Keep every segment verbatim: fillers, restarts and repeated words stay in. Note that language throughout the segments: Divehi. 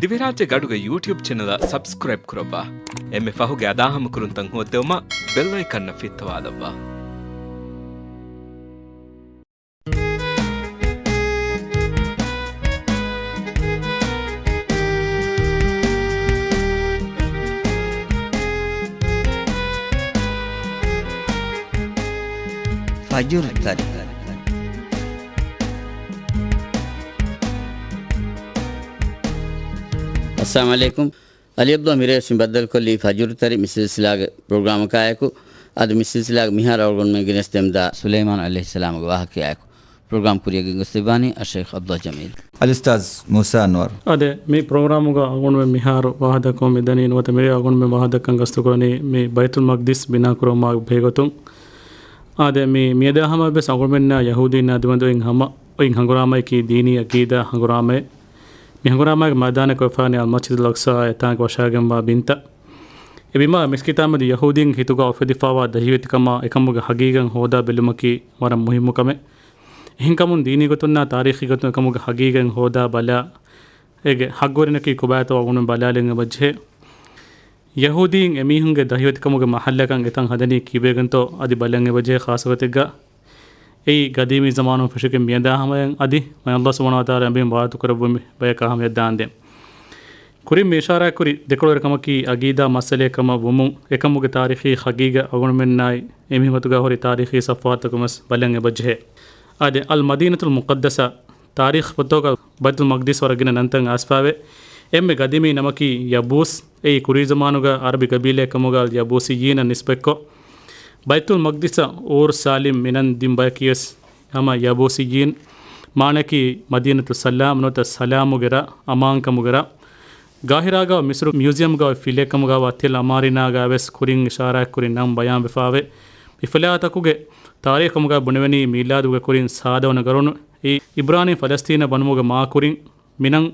ދިވެހިރާއްޖޭގެ އަޑުގެ ޔޫޓިއުބް ޗެނަލަށް ސަބްސްކްރައިބް ކުރައްވާ. އެންމެ ފަހުގެ އަދާހަމަކުރުންތައް ހޯއްދެވުމަށް ބެލް އައިކަންއަށް ފިއްތަވާލައްވާ. ފަޖުރު ތަރި. އައްސަލާމު ޢަލައިކުމް. އަލީ ޢަބްދުﷲ މިރޭ ވެސް މި ބައްދަލުކޮށްލީ ފަޖުރު ތަރި މި ސިލްސިލާގެ ޕްރޮގްރާމަކާއެކު. އަދި މި ސިލްސިލާގެ މިހާރު އަޅުގަނޑުމެން ގެނެސްދެމުންދާ ސުލައިމާން ޢަލައިހިއްސަލާމުގެ ވާހަކަޔާއެކު. ޕްރޮގްރާމް ކުރިއަށް ގެންގޮސްދެއްވާނީ އައްޝައިޚް ޢަބްދުﷲ ޖަމީލް. އަލްއުސްތާޛް މޫސާ އަންވަރު. އާދެ، މި ޕްރޮގްރާމުގަ އަޅުގަނޑުމެން މިހާރު ވާހަކަ ދައްކަމުން މިދަނީ ނުވަތަ މިރޭ އަޅުގަނޑުމެން ވާހަކަ ދައްކަން ގަސްތުކުރަނީ މި ބައިތުލް މަޤްދިސް ބިނާކުރުމާ ބެހޭގޮތުން. އާދެ، މި މިއަދާ ހަމަ ވެސް އަޅުގަނޑުމެންނާ ޔަހޫދީންނާ ދެމެދު އޮތް ހަމަ އޮތް ހަނގުރާމައަކީ ދީނީ އަޤީދާ ހަނގުރާމައެއް. މި ހަނގުރާމައިގެ މައިދާނަކަށް އޮތްފާނެ އަލްމަސްޖިދުލް އަޤްޞާ އެތާނގަ ވަށާގެންވާ ބިންތައް. އެ ބިމާ މިސްކިތާމެދު ޔަހޫދީންގެ ހިތުގަ އުފެދިފާވާ ދަހިވެތިކަމާ އެކަމުގެ ހަގީގަތް ހޯދާ ބެލުމަކީ ވަރަށް މުހިއްމު ކަމެއް. އެހެންކަމުން ދީނީ ގޮތުންނާ ތާރީޚީ ގޮތުން އެކަމުގެ ހަގީގަތް ހޯދާ ބަލާ، އޭގެ ހައްގުވެރިންނަކީ ކޮބާތޯ އަޅުގަނޑުމެން ބަލާލަން އެބަޖެހޭ. ޔަހޫދީން އެމީހުންގެ ދަހިވެތިކަމުގެ މަޙައްލަކަށް އެތަން ހަދަނީ ކީއްވެގެންތޯ އަދި ބަލަން އެބަޖެހޭ ޚާއްޞަ ގޮތެއްގަ. އެއީ ގަދީމީ ޒަމާނުން ފެށިގެން މިއަދާ ހަމަޔަށް އަދި މާތް ﷲ ސުބްޙާނަހޫ ވަތަޢާލާ އެމީހުން ވާދަތު ކުރެއްވުން ބަޔަކާ ހަމަޔަށް ދާންދެން. ކުރިން މި އިޝާރާތްކުރި ދެކޮޅުވެރިކަމަކީ އަގީދާ މައްސަލައެއް ކަމަށް ވުމުން އެކަމުގެ ތާރީޚީ ހަގީގަތް އަޅުގަނޑުމެންނާއި އެމީހުން ގޮތުގަ ހުރި ތާރީޚީ ސަފުހާތަކުން ވެސް ބަލަން އެބަޖެހޭ. އާދެ، އަލް މަދީނަތުލް މުޤައްދަސާ، ތާރީޚު ފޮތުގަ ބައިތުލް މަޤްދިސް ވަރަށް ގިނަ ނަންތައް އައިސްފާވޭ. އެންމެ ގަދީމީ ނަމަކީ ޔަބޫސް. އެއީ ކުރީ ޒަމާނުގަ ޢަރަބި ގަބީލައެއް ކަމުގަ ޔަބޫސިއްޔީނަށް ނިސްބަތްކޮށް، ބައިތުލް މަޤްދިސަށް އޫރު ސާލިމް މިނަން ދިން ބަޔަކީވެސް ހަމަ ޔަބޫސިއްޔީން. މާނައަކީ މަދީނަތު ސަލާމް ނުވަތަ ސަލާމުގެ ރަށް، އަމާންކަމުގެ ރަށް. ގާހިރާގަ މިސްރު މިއުޒިއަމްގަ އޮތް ފިލެއް ކަމުގަވާ ތިލް އަމާރިނާގަ ވެސް ކުރިން އިޝާރާތްކުރި ނަން ބަޔާންވެފާވޭ. މި ފިލާތަކުގެ ތާރީޚު ކަމުގަ ބުނެވެނީ މީލާދުގެ ކުރިން ސާދަވަނަ ގަރުނު. އި-، އިބްރާނީން ފަލަސްތީނަށް ބަނުމުގެ މާކުރިން މިނަން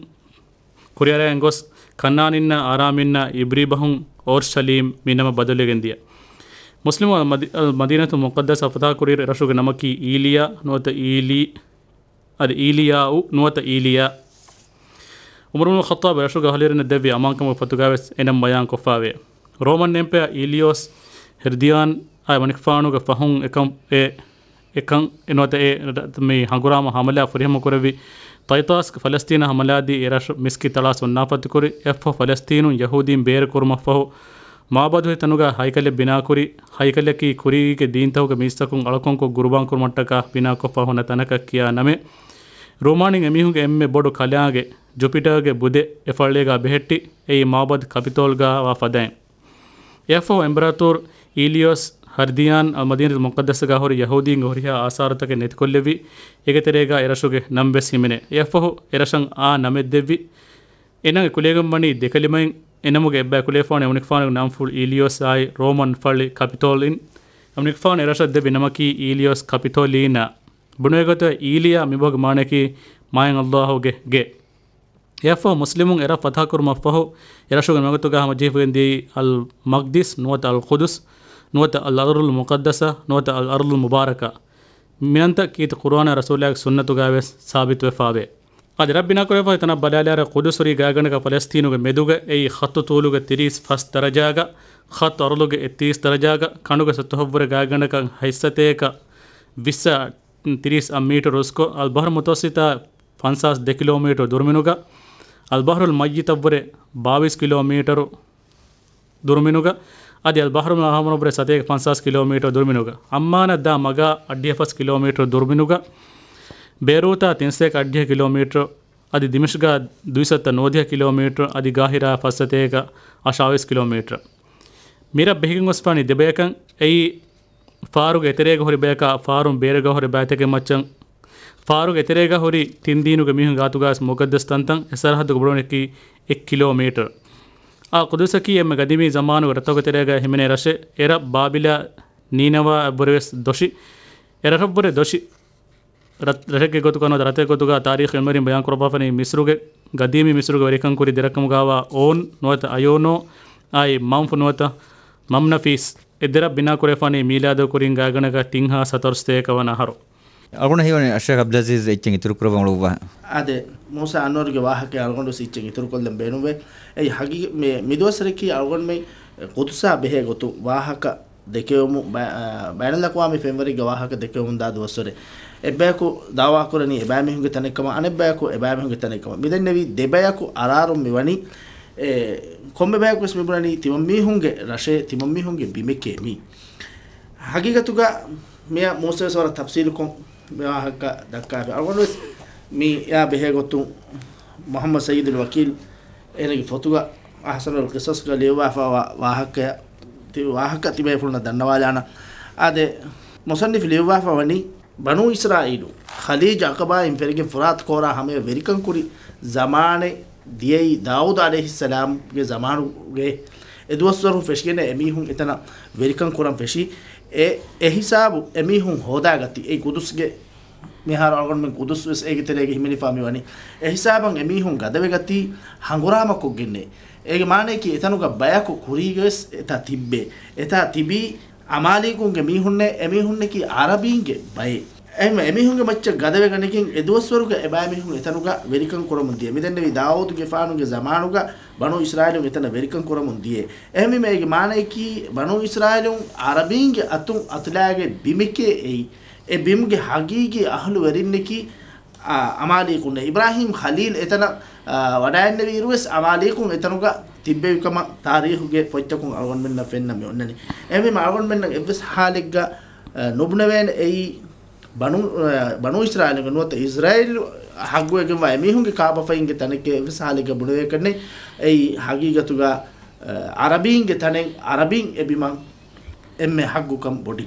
ކުރިއަރައިގެން ގޮސް، ކަންޢާނިންނާ އާރާމިންނާ އިބްރީ ބަހުން އޯރުޝަލީމް މި ނަމަ ބަދަލުވެގެން ދިޔަ. މުސްލިމު އަލް މަދީ-، އަލް މަދީނަތުލް މުޤައްދަސާ ފަތާ ކުރިއިރު އެރަށުގެ ނަމަކީ އީލިޔާ ނުވަތަ އީލީ، އަދި އީލިޔާއު ނުވަތަ އީލިޔާ. ޢުމަރު ބިން ޚައްޠާބް އެރަށުގެ އަހުލުވެރިންނަށް ދެއްވި އަމާންކަމުގެ ފޮތުގައި ވެސް އެ ނަން ބަޔާން ކޮށްފާވޭ. ރޯމަން އެމްޕަޔަރ އީލިޔޯސް ހެރްދިޔާން އާއި އެމަނިކުފާނުގެ ފަހުން އެކަން އެ އެކަން ނުވަތަ އެ މި ހަނގުރާމަ ހަމަލާ ފުރިހަމަ ކުރެއްވި. ތައިޠާސްގެ ފަލަސްތީނަށް ހަމަލާދީ އެރަށު މިސްކިތް ތަޅާ ސުންނާފަތިކުރި. އެއަށްފަހު ފަލަސްތީނުން ޔަހޫދީން ބޭރުކުރުމަށްފަހު މާބަދު ހިތަނުގަ ހައިކަލެއް ބިނާކުރި. ހައިކަލަކީ ކުރީގެ ދީންތަކުގެ މީސްތަކުން އަޅުކަންކޮށް ގުރުބާން ކުރުމަށްޓަކާ ބިނާކޮށްފަ ހުންނަ ތަނަކަށް ކިޔާ ނަމެއް. ރޯމާނީން އެމީހުންގެ އެންމެ ބޮޑު ކަލާނގެ ޖުޕިޓަރގެ ބުދެއް އެ ފައްޅޭގަ ބެހެއްޓި. އެއީ މާބަދު ކަޕިތޯލްގަ ވާ ފަދައިން. އެއަށްފަހު އެމްޕަރަތޫރު އީލިޔޯސް ހަރްދިޔާން އަލް މަދީނަތުލް މުޤައްދަސަގަ ހުރި ޔަހޫދީންގެ ހުރިހާ އާސާރުތަކެއް ނެތިކޮށްލެއްވި. އޭގެ ތެރޭގަ އެރަށުގެ ނަން ވެސް ހިމެނޭ. އެއަށްފަހު އެރަށަށް އާ ނަމެއް ދެއްވި. އެނަން އެކުލެވިގެން ވަނީ ދެކަލިމައިން. އެނަމުގެ އެއްބަޔަކު ކުލެވިފާނެ އެމަނިކުފާނުގެ ނަންފުޅު އީލިޔޯސް އާއި ރޯމަން ފައްޅި ކަޕިތޯލް އިން. އެމަނިކުފާނު އެރަށަށް ދެއްވި ނަމަކީ އީލިޔޯސް ކަޕިތޯލީނާ. ބުނެވޭގޮތުގައި އީލިޔާ މިބަހުގެ މާނައަކީ މާތް ﷲގެ ގެ. އެއަށްފަހު މުސްލިމުން އެރަށް ފަތާކުރުމަށްފަހު، އެރަށުގެ ނަމުގެ ގޮތުގަ ހަމަޖެހިފައިގެން ދިޔައީ އަލް މަޤްދިސް ނުވަތަ އަލް ޤުދުސް ނުވަތަ އަލް އަރްޟުލް މުޤައްދަސާ ނުވަތަ އަލް އަރްޟުލް މުބާރަކާ. މިނަންތައް ކީރިތި ޤުރުއާނާ ރަސޫލާގެ ސުންނަތުގައި ވެސް ސާބިތުވެފާވޭ. އަދި ރަށް ބިނާކުރެވިފަހު އެތަނަށް ބަލާލާއިރު ޤުދުސް ހުރީ ގާތްގަނޑަކަށް ފަލަސްތީނުގެ މެދުގަ، އެއީ ޚައްޠު ޠޫލުގެ ތިރީސް ފަސް ދަރަޖާގަ، ޚައްޠު ޢަރުޟުގެ އެއްތިރީސް ދަރަޖާގަ، ކަނޑުގެ ސަތުހަށްވުރެ ގާތްގަނޑަކަށް ހަތްސަތޭކަ ވިއްސަ ތިރީސް އަށް މީޓަރު އުސްކޮށް، އަލްބަޙްރު މުތަވައްސިޠާ ފަންސާސް ދެ ކިލޯމީޓަރު ދުރުމިނުގަ، އަލްބަޙްރުލް މައްޔިތަށްވުރެ ބާވީސް ކިލޯމީޓަރު ދުރުމިނުގަ، އަދި އަލްބަޙްރުލް އަޙްމަރަށްވުރެ ސަތޭކަ ފަންސާސް ކިލޯމީޓަރު ދުރުމިނުގަ، އައްމާނަށް ދާ މަގާ އަށްޑިހަ ފަސް ކިލޯމީޓަރު ދުރުމިނުގަ، ބޭރޫތާ ތިންސަތޭކަ އަށްޑިހަ ކިލޯމީޓަރު، އަދި ދިމިޝްގާ ދުއިސައްތަ ނުވަދިހަ ކިލޯމީޓަރު، އަދި ގާހިރާ ފަސްސަތޭކަ އަށާވީސް ކިލޯމީޓަރު. މިރަށް ބެހިގެން ގޮސްފާނީ ދެބަޔަކަށް. އެއީ، ފާރުގެ އެތެރޭގަ ހުރި ބަޔަކާ، ފާރުން ބޭރުގަ ހުރި ބައިތަކެއް މައްޗަށް. ފާރުގެ އެތެރޭގަ ހުރި ތިން ދީނުގެ މީހުން ގާތުގައި ވެސް މުޤައްދަސް ތަންތަން. އެ ސަރަހައްދުގެ ބޮޑުވަނަކީ އެއް ކިލޯމީޓަރު. އާ، ޤުދުސަކީ އެންމެ ގަދީމީ ޒަމާނުގެ ރަށްތަކުގެ ތެރޭގައި ހިމެނޭ ރަށެއް. އެ ރަށް ބާބިލާ، ނީނަވާ އަށްވުރެ ވެސް ދޮށި. އެ ރަށަށްވުރެ ދޮށި ރަށް-، ރަށެއްގެ ގޮތުގަ ނުވަތަ ރަށެއްގެ ގޮތުގަ ތާރީޚު އިލްމުވެރިން ބަޔާން ކުރައްވާފަނީ މިސްރުގެ ގަދީމީ މިސްރުގެ ވެރިކަން ކުރި ދެރަށްކަމުގައިވާ އޯން ނުވަތަ އަޔޯނޯ އާއި މަންފު ނުވަތަ މަމްނަފީސް އެ ދެރަށް ބިނާކުރެވިފާނީ މީލާދު ކުރިން ގާތްގަނޑަކަށް ތިން ހާސް ހަތަރު ސަތޭކަ ވަނަ އަހަރު. އަޅުގަނޑަށް ހީވަނީ އައްޝައިޚް އަބްދުލް އަޒީޒް އެއްޗެއް އިތުރު ކުރައްވަން އުޅުއްވާ. އާދެ، މޫސާ އަންވަރުގެ ވާހަކަ އަޅުގަނޑު ވެސް އިތުރުކޮށްލަން ބޭނުންވޭ. އެއީ ހަގީ-، މި، މިދުވަސްވަރަކީ އަޅުގަނޑުމެން ޤުދުސާ ބެހޭ ގޮތުން ވާހަކަ ދެކެވުމު، ބަ-، އާ، ބައިނަލްއަޤްވާމީ ފެންވަރެއްގެ ވާހަކަ ދެކެވުމުންދާ ދުވަސްވަރެއް. އެއްބަޔަކު ދަޢުވާ ކުރަނީ އެބައިމީހުންގެ ތަނެއްކަމަށް، އަނެއްބަޔަކު އެބައިމީހުންގެ ތަނެއްކަމަށް. މިދެންނެވީ ދެބަޔަކު އަރާރުން މިވަނީ، އެ، ކޮންމެ ބަޔަކު ވެސް މިބުނަނީ ތިމަންމީހުންގެ ރަށޭ، ތިމަންމީހުންގެ ބިމެކޭ މީ. ހަގީގަތުގަ މިއަށް މޫސަ ވެސް ވަރަށް ތަފްސީލުކޮށް މި ވާހަކަ ދައްކާފި. އަޅުގަނޑު ވެސް މިއާ ބެހޭ ގޮތުން މުޙައްމަދު ސައީދުލް ވަކީލް އޭނަގެ ފޮތުގަ އަޙްސަނުލް ޤިޞަޞްގަ ލިޔުއްވާފައިވާ ވާހަކަ، ތި-، ވާހަކަ ތިބޭފުޅުންނަށް ދަންނަވާލާނަ. އާދެ، މުޞައްނިފު ލިޔުއްވާފަ ވަނީ، ބަނޫ އިސްރާއީލު ޚަލީޖު އަޤަބާއިން ފެށިގެން ފުރާތު ކޯރާ ހަމަޔަށް ވެރިކަން ކުރި ޒަމާނެއް ދިޔައީ ދާއޫދު ޢަލައިހިއްސަލާމްގެ ޒަމާނުގެ އެދުވަސްވަރު ފެށިގެން އެމީހުން އެތަނަށް ވެރިކަން ކުރަން ފެށީ. އެ، އެ ހިސާބު އެމީހުން ހޯދާގަތީ އެ ޤުދުސްގެ މިހާރު އަޅުގަނޑުމެން ޤުދުސް ވެސް އޭގެ ތެރޭގަ ހިމެނިފާ މިވަނީ. އެ ހިސާބަށް އެމީހުން ގަދަވެގަތީ ހަނގުރާމަކޮށްގެންނޭ. އޭގެ މާނަޔަކީ އެތަނުގަ ބަޔަކު ކުރީގަވެސް އެތާ ތިއްބޭ. އެތާ ތިބީ އަމާލީކުންގެ މީހުންނޭ، އެމީހުންނަކީ ޢަރަބީންގެ ބައެއް. އެހެންވެ، އެމީހުންގެ މައްޗަށް ގަދަވެގަނެގެން އެދުވަސްވަރުގަ އެބައިމީހުން އެތަނުގަ ވެރިކަން ކުރަމުން ދިޔަ. މިދެންނެވި ދާއޫދުގެފާނުގެ ޒަމާނުގަ ބަނޫ އިސްރާއީލުން އެތަނަށް ވެރިކަން ކުރަމުން ދިޔަ. އެހެންވީމަ، އޭގެ މާނަޔަކީ ބަނޫ އިސްރާއީލުން ޢަރަބީންގެ އަތުން އަތުލާގެ ބިމެކޭ އެއީ. އެ ބިމުގެ ހަގީގީ އަހުލުވެރިންނަކީ، އާ، އަމާލީކުންނޭ. އިބްރާހީމް ޚަލީލް އެތަނަށް، އާ، ވަޑައިންނެވި އިރުވެސް އަމާލީކުން އެތަނުގަ ތިއްބެވިކަމަށް ތާރީޚުގެ ފޮތްތަކުން އަޅުގަނޑުމެންނަށް ފެންނަ މި އޮންނަނީ. އެހެންވީމަ އަޅުގަނޑުމެންނަށް އެއްވެސް ހާލެއްގަ، އާ، ނުބުނެވޭނެ އެއީ ބަނޫ، އާ، ބަނޫ އިސްރާއީލުގެ ނުވަތަ އިސްރާއީލް ޙައްޤުވެގެންވާ އެމީހުންގެ ކާބަފައިންގެ ތަނެއްގެ އެއްވެސް ހާލެއްގަ ބުނެވޭކަށްނެއް. އެއީ ހަގީގަތުގަ، އާ، ޢަރަބީންގެ ތަނެއް، ޢަރަބީން އެ ބިމަށް އެންމެ ޙައްޤުކަން ބޮޑި.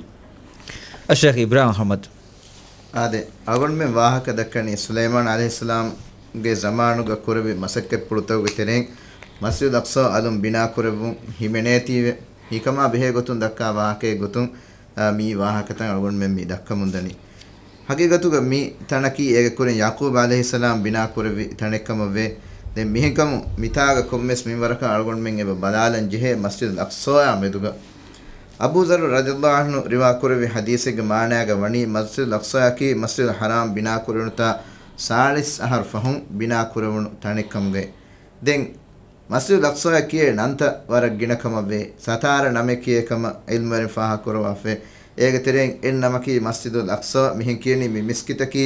އައްޝައިޚް އިބްރާހިމް އަޙްމަދު. އާދެ، އަޅުގަނޑުމެން ވާހަކަ ދައްކަނީ ސުލައިމާން ޢަލައިހިއްސަލާމްގެ ޒަމާނުގަ ކުރެއްވި މަސައްކަތްޕުޅުތަކުގެ ތެރެއިން މަސްޖިދުލް އަޤްޞާ އަލުން ބިނާކުރެއްވުން ހިމެނޭތީވެ. ހިކަމާ ބެހޭ ގޮތުން ދައްކާ ވާހަކައެއް ގޮތުން، އާ، މި ވާހަކަތައް އަޅުގަނޑުމެން މި ދައްކަމުންދަނީ. ހަގީގަތުގަ މި ތަނަކީ އޭގެ ކުރިން ޔަޢުޤޫބް ޢަލައިހިއްސަލާމް ބިނާކުރެއްވި ތަނެއްކަމަށްވޭ. ދެން މިހެންކަމުން މިތާގަ ކޮންމެސް މިންވަރަކަށް އަޅުގަނޑުމެން އެބަ ބަލާލަން ޖެހޭ މަސްޖިދުލް އަޤްޞާއާ މެދުގަ. އަބޫ ޛައްރު ރަޟިޔަﷲ ޢަންހު ރިވާކުރެއްވި ޙަދީޘެއްގެ މާނާގަ ވަނީ، މަސްޖިދުލް އަޤްޞާއަކީ މަސްޖިދުލް ޙަރާމް ބިނާކުރެވުނުތާ ސާޅީސް އަހަރު ފަހުން ބިނާކުރެވުނު ތަނެއްކަމުގައި. ދެން މަސްޖިދުލް އަޤްޞާއޭ ކިޔޭ ނަންތައް ވަރަށް ގިނަ ކަމަށްވޭ. ސަތާރަ ނަމެއް ކިޔޭ ކަމަށް ޢިލްމުވެރިން ފާހަގަކުރައްވާފައި. އޭގެ ތެރެއިން އެއް ނަމަކީ މަސްޖިދުލް އަޤްޞާ. މިހެން ކިޔަނީ މި މިސްކިތަކީ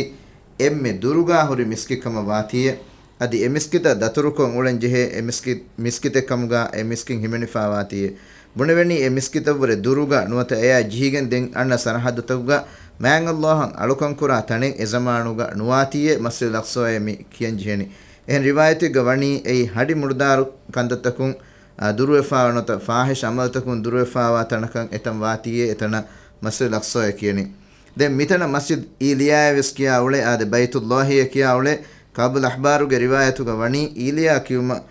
އެންމެ ދުރުގާ ހުރި މިސްކިތް ކަމަށް ވާތީއޭ. އަދި އެ މިސްކިތަށް ދަތުރުކޮށް އުޅެން ޖެހޭ އެ މިސްކިތް، މިސްކިތެއް ކަމުގާ އެ މިސްކިތް ހިމެނިފާވާތީއޭ. ބުނެވެނީ އެ މިސްކިތަށްވުރެ ދުރުގަ ނުވަތަ އެއާ ޖިހިގެން ދެން އަންނަ ސަރަޙައްދުތަކުގަ މާތް ﷲ އަށް އަޅުކަންކުރާ ތަނެއް އެޒަމާނުގަ ނުވާތީއޭ މަސްޖިދުލް އަޤްޞާއޭ މި ކިޔަން ޖެހެނީ. އެހެން ރިވާޔަތެއްގަ ވަނީ އެއީ ހަޑި މުޑުދާރު ކަންތައްތަކުން، އާ، ދުރުވެފާވާ ނުވަތަ ފާޙިޝް ޢަމަލުތަކުން ދުރުވެފާވާ ތަނަކަށް އެތަން ވާތީއޭ އެތަނަށް މަސްޖިދުލް އަޤްޞާއޭ ކިޔަނީ. ދެން މިތަނަށް މަސްޖިދު އީލިޔާއޭ ވެސް ކިޔާ އުޅޭ. އާދެ، ބައިތުﷲއޭ ކިޔާ އުޅޭ. ކަޢުބުލް އަޙްބާރުގެ ރިވާޔަތުގަ ވަނީ އީލިޔާ ކިޔުމަށް،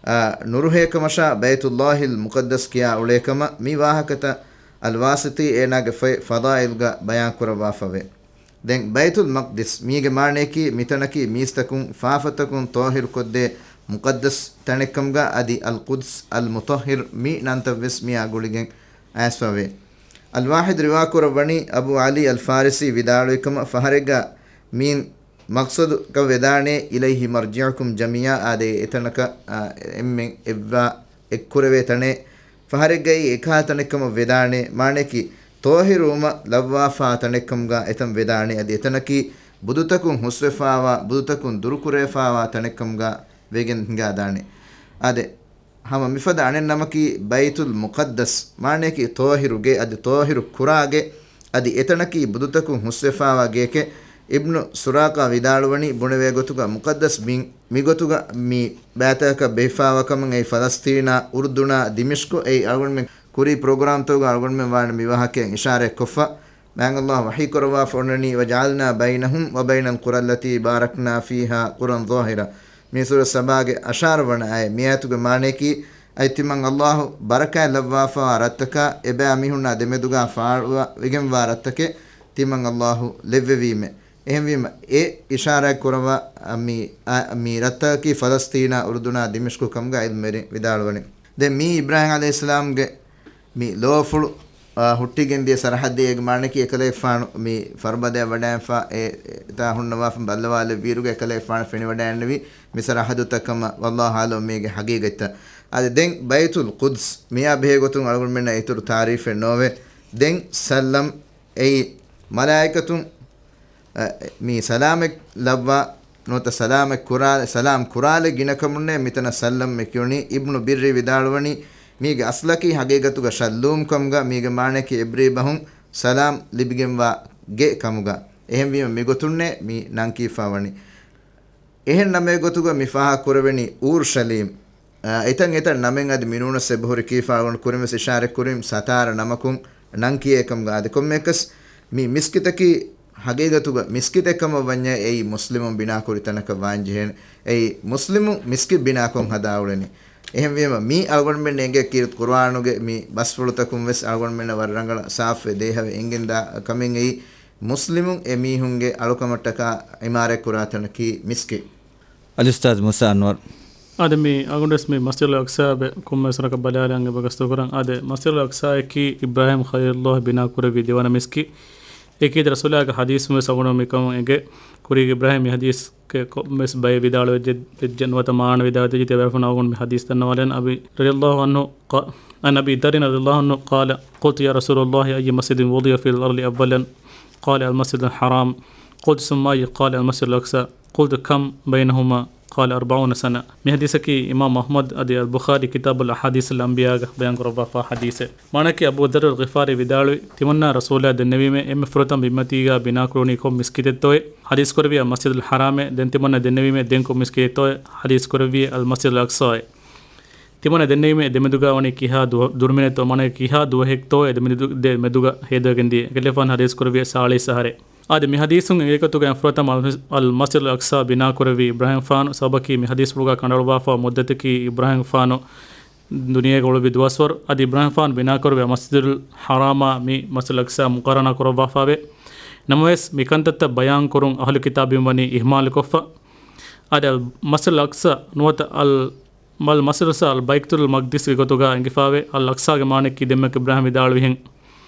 އާ، ނުރުހޭ ކަމަށާ ބައިތުﷲިލް މުޤައްދަސް ކިޔާ އުޅޭ ކަމަށް. މި ވާހަކަތައް އަލްވާސިޠީ އޭނާގެ ފަ-، ފަޟާއިލްގަ ބަޔާންކުރައްވާފަވޭ. ދެން ބައިތުލް މަޤްދިސް، މީގެ މާނަޔަކީ މިތަނަކީ މީސްތަކުން ފާފަތަކުން ޠާހިރުކޮށްދޭ މުޤައްދަސް ތަނެއްކަމުގަ އަދި އަލްޤުދްސް އަލްމުޠައްހަރު މި ނަންތައްވެސް މިއާ ގުޅިގެން އައިސްފަވޭ. އަލްވާޙިދު ރިވާކުރައްވަނީ އަބޫ ޢަލީ އަލްފާރިސީ ވިދާޅުވިކަމަށް ފަހަރެއްގަ މީން މަޤްޞަދުގަ ވެދާނެ إليه مرجعكم جميعا، އާދެ، އެތަނަކަށް، އާ، އެންމެން އެއްވާ އެއްކުރެވޭ ތަނެއް ފަހަރެއްގައި އެކާ ތަނެއްކަމަށް ވެދާނެ، މާނަޔަކީ، ޠާހިރުވުމަށް ލައްވާފާ ތަނެއްކަމުގަ އެތަން ވެދާނެ، އަދި އެތަނަކީ ބުދުތަކުން ހުސްވެފާވާ، ބުދުތަކުން ދުރުކުރެވިފާވާ ތަނެއްކަމުގަ ވެގެން ހިނގާދާނެ. އާދެ، ހަމަ މިފަދަ އަނެއް ނަމަކީ ބައިތުލް މުޤައްދަސް، މާނަޔަކީ ޠާހިރު ގެ، އަދި ޠާހިރު ކުރާ ގެ، އަދި އެތަނަކީ ބުދުތަކުން ހުސްވެފާވާ ގެއެކޭ. އިބްނު ސުރާޤާ ވިދާޅުވަނީ ބުނެވޭ ގޮތުގަ މުޤައްދަސް ބިން، މިގޮތުގަ މި ބައިތަކަކަށް ބެހިފާވާ ކަމަށް. އެއީ ފަލަސްޠީނާ، އުރުދުނާ، ދިމިޝްޤު. އެއީ އަޅުގަނޑުމެން ކުރީ ޕްރޮގްރާމްތަކުގަ އަޅުގަނޑުމެން ވާނެ މި ވާހަކައިން އިޝާރަތްކޮށްފަ. މާތް ﷲ ވަޙީކުރައްވާފަ އޮންނަނީ، وجعلنا بينهم وبين القرى التي باركنا فيها قرى ظاهرة. މީ ސޫރަ ސަބާގެ އަށާރަ ވަނަ އާޔަތް. މި އާޔަތުގެ މާނަޔަކީ، އަދި ތިމަން ﷲ ބަރަކާތް ލައްވާފަވާ ރަށްތަކާ، އެބައިމީހުންނާ ދެމެދުގާ ފާޅުވެގެންވާ ރަށްތަކެއް ތިމަން ﷲ ލެއްވެވީމެ. އެހެންވީމަ، އެ އިޝާރާތް ކުރައްވާ، މި، އަ، މި ރަށްތަކަކީ ފަލަސްޠީނާ، އުރުދުނާ، ދިމިޝްޤު ކަމުގަ ޢިލްމުވެރިން ވިދާޅުވަނީ. ދެން މީ އިބްރާހީމް ޢަލައިހިއްސަލާމްގެ މި ލޯފުޅު އާ، ހުއްޓިގެން ދިޔަ ސަރަހައްދެއް އޭގެ މާނައަކީ އެކަލޭގެފާނު މި ފަރުބަދަޔަށް ވަޑައިގެންފާ އެ، އެތާ ހުންނަވާފަ ބައްލަވާލެއްވިއިރުގަ އެކަލޭގެފާނު ފެނިވަޑައިގެންނެވި މި ސަރަހައްދުތައް ކަމަށް ވައްލާހު އަޢްލަމް މީގެ ހަގީގަތްތައް. އާދެ، ދެން ބައިތުލް ޤުދްސް މިއާ ބެހޭ ގޮތުން އަޅުގަނޑުމެންނަށް އިތުރު ތާރީފެއް ނޯވޭ. ދެން ސައްލަމް އެއީ މަލާއިކަތުން، އަ، މި ސަލާމަތް ލައްވާ ނުވަތަ ސަލާމަތް ކުރާ، ސަލާމް ކުރާލެއް ގިނަ ކަމުންނޭ މިތަނަށް ސައްލަމް މި ކިޔުނީ. އިބްނު ބިއްރީ ވިދާޅުވަނީ، މީގެ އަސްލަކީ ހަގީގަތުގަ ޝައްލޫމް ކަމުގަ، މީގެ މާނައަކީ އެބްރީ ބަހުން ސަލާމް ލިބިގެންވާ ގެ ކަމުގަ. އެހެންވީމަ މިގޮތުންނޭ މި ނަން ކީފާ ވަނީ. އެހެން ނަމެއް ގޮތުގަ މި ފާހަގަ ކުރެވެނީ އޫރުޝަލީމް. އާ، އެތަން އެތަން ނަމެއް އަދި މިނޫނަސް އެބަހުރި ކީފާ އަޅުގަނޑު ކުރިންވެސް އިޝާރަތް ކުރިން ސަތާރަ ނަމަކުން ނަން ކިޔޭ ކަމުގަ. އާދެ، ކޮންމެއަކަސް މި މިސްކިތަކީ ހަގީގަތުގަ މިސްކިތެއް ކަމަށް ވަންޏާ އެއީ މުސްލިމުން ބިނާކުރި ތަނަކަށް ވާންޖެހޭނެ. އެއީ މުސްލިމުން މިސްކިތް ބިނާކޮށް ހަދާ އުޅެނީ. އެހެންވީމަ މީ އަޅުގަނޑުމެން އެނގޭ ކީރިތި ޤުރުއާނުގެ މި ބަސްފުޅުތަކުން ވެސް އަޅުގަނޑުމެންނަށް ވަރަށް ރަނގަޅަށް ސާފުވެ ދޭހަވެ އެނގެންދާ ކަމެއް އެއީ މުސްލިމުން އެ މީހުންގެ އަޅުކަމަށްޓަކާ އިމާރާތް ކުރާ ތަނަކީ މިސްކިތް. އަލްއުސްތާޛް މޫސާ އަންވަރު. އާދެ، މި އަޅުގަނޑުވެސް މި މަސްޖިދުލް އަޤްޞާ ބެ ކޮންމެވެސް ވަރަކަށް ބަލާލަން އެބަ ގަސްތު ކުރަން. އާދެ، މަސްޖިދުލް އަޤްޞާއަކީ އިބްރާހީމް ޚަލީލުﷲ ބިނާ ކުރެއްވި ދެވަނަ މިސްކިތް. އެކީ ދެ ރަސޫލާގެ ޙަދީޘުން ވެސް އަޅުގަނޑު މިކަމުން އެނގޭ. ކުރީގެ އިބްރާހީމް މި ޙަދީޘްގެ ކޮންމެވެސް ބައެއް ވިދާޅުވެއްޖެ، ވެއްޖެ ނުވަތަ މާނަ ވިދާޅުވެއްޖެ ތިޔަބައިފުން އަޅުގަނޑު މި ޙަދީޘް ދަންނަވާލަން. އަބީ ރަޟިޔަﷲ ޢަންހު ޤާ-، عن أبي ذر رضي الله عنه قال، قلت يا رسول الله أي مسجد وضع في الأرض أولا؟ قال المسجد الحرام. قلت ثم أي؟ قال المسجد الأقصى. قلت كم بينهما؟ قال أربعون سنة. މި ޙަދީޘަކީ އިމާމް އަޙްމަދު އަދި އަލްބުޚާރީ ކިތާބުލް އަޙާދީޘް އަލްއަންބިޔާގަ ބަޔާން ކުރައްވާފާ ޙަދީޘެއް. މާނައަކީ އަބޫ ޛައްރުލް ޣިފާރީ ވިދާޅުވި، ތިމަންނާ ރަސޫލާ ދެންނެވީމޭ، އެންމެ ފުރަތަމަ ބިންމަތީގަ ބިނާކުރުނީ ކޮން މިސްކިތެއްތޯއޭ؟ ޙަދީޘް ކުރެއްވި އަލްމަސްޖިދުލް ޙަރާމޭ. ދެން ތިމަންނަ ދެންނެވީމޭ، ދެން ކޮން މިސްކިތެއްތޯއޭ؟ ޙަދީޘް ކުރެއްވި އަލްމަސްޖިދުލް އަޤްޞާއޭ. ތިމަންނަ ދެންނެވީމޭ، އެ ދެމެދުގަ ވަނީ ކިހާ ދުވަ-، ދުރުމިނެއްތޯ، މާނައަކީ ކިހާ ދުވަހެއްތޯ އެ ދެމެދު-، ދެ މެދުގަ ހޭދަވެގެން ދިޔަ. އެކަލޭފާނު ޙަދީޘް ކުރެއްވި ސާޅީސް އަހަރެއް. އާދެ، މި ޙަދީޘުން އެނގޭ ގޮތުގަ ފުރަތަމަ އަލް-، އަލްމަސްޖިދުލް އަޤްޞާ ބިނާ ކުރެއްވީ އިބްރާހީމް ފާނު. ސަބަބަކީ މި ޙަދީޘްފުޅުގަ ކަނޑައަޅުއްވާފަ މުއްދަތަކީ އިބްރާހީމް ފާނު ދުނިޔޭގަ އުޅުއްވި ދުވަސްވަރު. އަދި އިބްރާހީމް ފާނު ބިނާކުރެއްވި މަސްޖިދުލް ޙަރާމާ މި މަސްޖިދުލް އަޤްޞާ މުޤާރަނާ ކުރައްވާފަވޭ. ނަމަވެސް، މި ކަންތައްތައް ބަޔާން ކުރުން އަހުލު ކިތާބީން ވަނީ އިހްމާލުކޮށްފަ. އާދެ، އަލް މަސްޖިދުލް އަޤްޞާ ނުވަތަ އަލް މަލް މަސްޖިދުލް އަޤްޞާ އަލް ބައިތުލް މަޤްދިސްގެ ގޮތުގަ އެނގިފާވޭ. އަލް އަޤްޞާގެ މާނައަކީ ދެންމެ އިބްރާހީމް ވިދާޅުވިހެން،